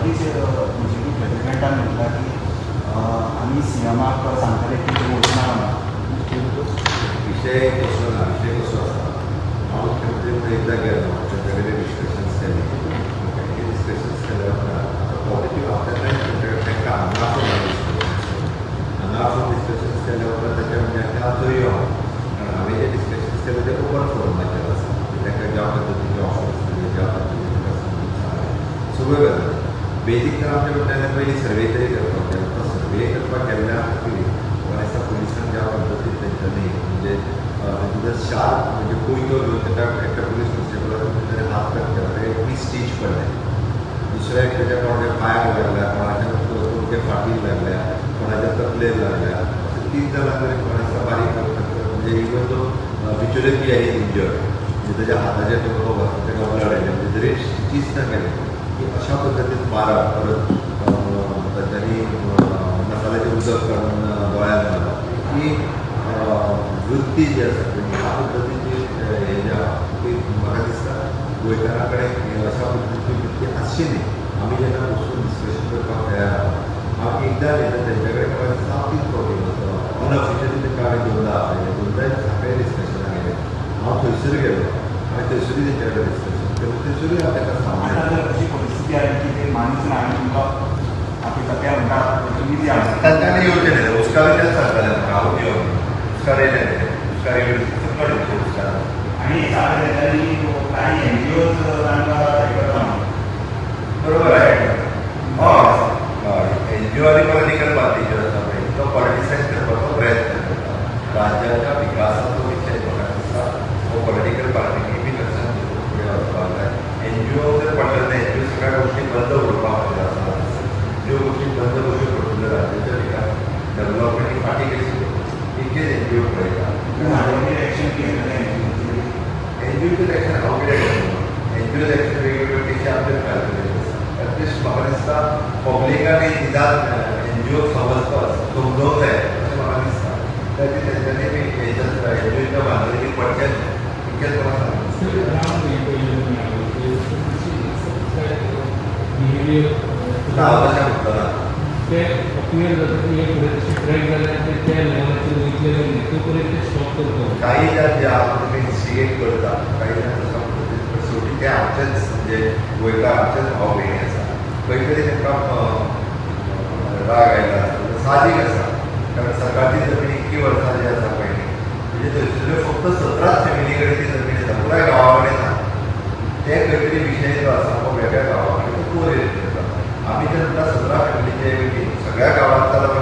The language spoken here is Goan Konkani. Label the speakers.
Speaker 1: मदींच बीजेपी प्रेसिडेंटान म्हटलां की आमी सीएमाक सांगतले की ते वचना.
Speaker 2: विषय कसो ना, विषय कसो आसा, हांव मुख्यमंत्री म्हणून एकदां गेलो, तांच्या कडेन डिस्कशन्स केले. ओके, डिस्कशन्स केल्या उपरांत आतां पॉझिटीव हांव तेन्ना तेंच्या कडेन तांकां हांगा आपोवन डिस्कशन्स केले. हांगा आपोवन डिस्कशन्स केल्या उपरांत ताच्या म्हणजे हांव थंय यो, कारण हांवें जे डिस्कशन्स केले ते ओपन फोरमाचेर आसा. तांकां ज्या पद्दतीचे ऑफर्स दिले, ज्या पद्दतीन तांकां समजून सांगलें सगळ्यो गजाली. बेजीक तर आमच्या म्हणल्यार पयलीं सर्वे तरी करपाक जाय. तो सर्वे करपाक गेल्ल्या खातीर म्हाका दिसता पुलिसान ज्या पद्दतीन तेंच्यांनी म्हणजे तेंचे जर शार्प म्हणजे कोयतो घेवन ताका एकट्या पुलीस कॉन्स्टेबलाक तेंच्यांनी हात कट केला, ताका एकवीस स्टीच पडले. दुसऱ्या एकट्याच्या कोणाच्या पांयाक लागल्या, कोणाच्या तुमच्या फाटीर लागल्या, कोणाच्या तकलेर लागल्या. अशें 3 जाणां तरी म्हाका दिसता बारीक म्हणजे इवन तो बिचोले बी आहे इंजर्ड, म्हणजे ताच्या हाताचेर तो ताका ब्लड आयलें, म्हणजे जरी स्टिचीस ना गेले की अशा पद्दतीन मारप, परत तांच्यांनी मसाल्याचें उदक काडून दोळ्यान मारप, ही वृत्ती जी आसा ह्या पद्दतीची हें जें आहा ती म्हाका दिसता गोंयकारां कडेन अशा पद्दतीची वृत्ती आसची न्ही. आमी जेन्ना बसून डिस्कशन करपाक तयार आहा, हांव एकदां न्ही तर तेंच्या कडेन म्हाका दिसता हांव 3 फावटी वचलो. अनऑफिशियली तांकां हांवें 2दा आपयलें, 2दाय सकाळी डिस्कशनाक गेलें. हांव थंयसर गेलो, हांवें थंयसरूय तेंच्या कडेन डिस्कशन केलें, थंयसरूय हांव तांकां सांगलें.
Speaker 1: आतां जर अशी परिस्थिती आयली की ते मानूच ना आनी तुमकां आपयता, ते म्हणटा तुमी या.
Speaker 2: तांच्यांनी येवचें न्ही, हुस्कार तेंच सांगतालें म्हाका, हांव यो हुस्कार येयलें न्ही, हुस्कार येवन चड येवचें हुस्कार.
Speaker 1: आनी सांगलें तेंच्यांनी कांय एनजीओज तांकां हें करता म्हणून.
Speaker 2: बरोबर आहे. हय हय, एनजीओ आनी पॉलिटिकल पार्टी ज्यो आसा पळय तो पॉलिटिसायज करपाचो प्रयत्न करता. राज्याच्या विकासाचो विशय म्हाका दिसता हो पॉलिटिकल पार्टींनी बी लक्षात घेवन फुडें वचपाक जाय. एनजीओ जर पडलें ना, एनजीओ सगळ्या गोश्टी बंद उडोवपाक जाय आसा, ज्यो गोश्टी बंद कश्यो पडटल्यो, राज्याच्या विकास डेव्हलपमेंट फाटीं कशी इतकेच एनजीओ पळयता.
Speaker 1: एक्शन घेतलें एनजीओचेर?
Speaker 2: एनजीओचेर एक्शन हांव कितें करतलो, एनजीओ एक्शन वेगवेगळ्यो केशी आमचेर फायल केल्ल्यो आसा. एटलिस्ट म्हाका दिसता पब्लिकान निदान एनजीओ समजपाक समजोवंक जाय अशें म्हाका दिसता. त्या खातीर तेंच्यांनी बी एनजीओच्या भानगडींनी पडचें न्हू, इतकेंच म्हाका सांगूं. ना, हांव तशें म्हणटलो ना.
Speaker 3: ते क्लियर जाता की हे फुडें तशें ट्रॅक जाल्यार ते त्या लेवलाचेर वयतले काय न्ही, तो पर्यंत ते स्टॉप करता.
Speaker 2: काही जाण जे आहा ते इन्स्टिगेट करता, काही जाण तशें म्हणटा, पण शेवटी ते आमचेच म्हणजे गोंयकार आमचेच भाव भयणी आसा, खंय तरी तांकां राग आयला आसता, साहजीक आसा. कारण सरकारची जमीन इतकी वर्सां जी आसा पयलीं, म्हणजे थंयसरल्यो फक्त 17 फॅमिली कडेन ती जमीन आसा, पुराय गांवा कडेन ना. ते खंय तरी विशय जो आसा तो वेगळ्या गांवा कडेन तो कोरिलेट करता. आमी जर म्हणटा 17 फॅमिलीचे ऐवजी सगळ्या गांवांत जाल्यार